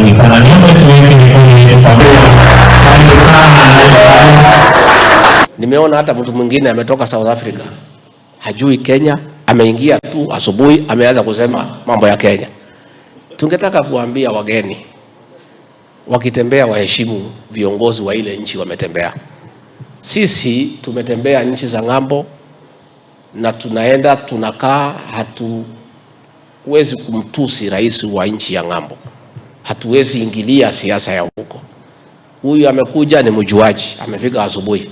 Karibuni sana, niombe tuweke mikono yetu pamoja. Karibu sana. Nimeona hata mtu mwingine ametoka South Africa, hajui Kenya, ameingia tu asubuhi, ameanza kusema mambo ya Kenya. Tungetaka kuambia wageni wakitembea waheshimu viongozi wa ile nchi wametembea. Sisi tumetembea nchi za ng'ambo na tunaenda tunakaa, hatuwezi kumtusi rais wa nchi ya ng'ambo, hatuwezi ingilia siasa ya huko. Huyu amekuja ni mjuaji, amefika asubuhi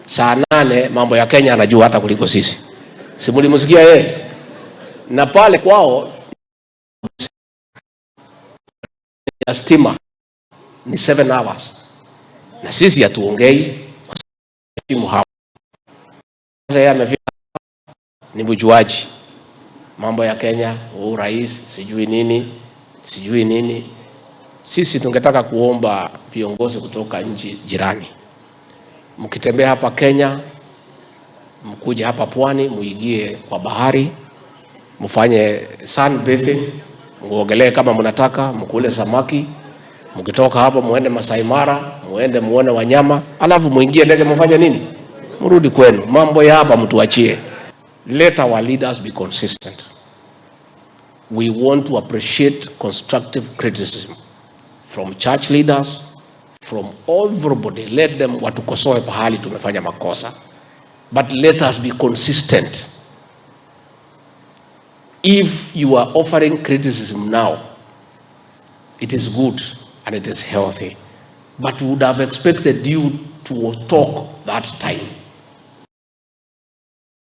saa 8, mambo ya Kenya anajua hata kuliko sisi. Si mlimsikia yeye? Na pale kwao ya stima ni 7 hours, na sisi hatuongei kwa sasa. Yeye amefika ni mjuaji, mambo ya Kenya, huu rais sijui nini sijui nini. Sisi tungetaka kuomba viongozi kutoka nchi jirani, mkitembea hapa Kenya, mkuje hapa pwani, muingie kwa bahari, mfanye sunbathing, muogelee kama mnataka, mkule samaki. Mkitoka hapo muende Masai Mara, muende muone wanyama, alafu muingie ndege mfanye nini? Mrudi kwenu. Mambo ya hapa mtuachie. Let our leaders be consistent. We want to appreciate constructive criticism from church leaders, from everybody. Let them watukosoe pahali tumefanya makosa, but let us be consistent. If you are offering criticism now, it is good and it is healthy, but we would have expected you to talk that time.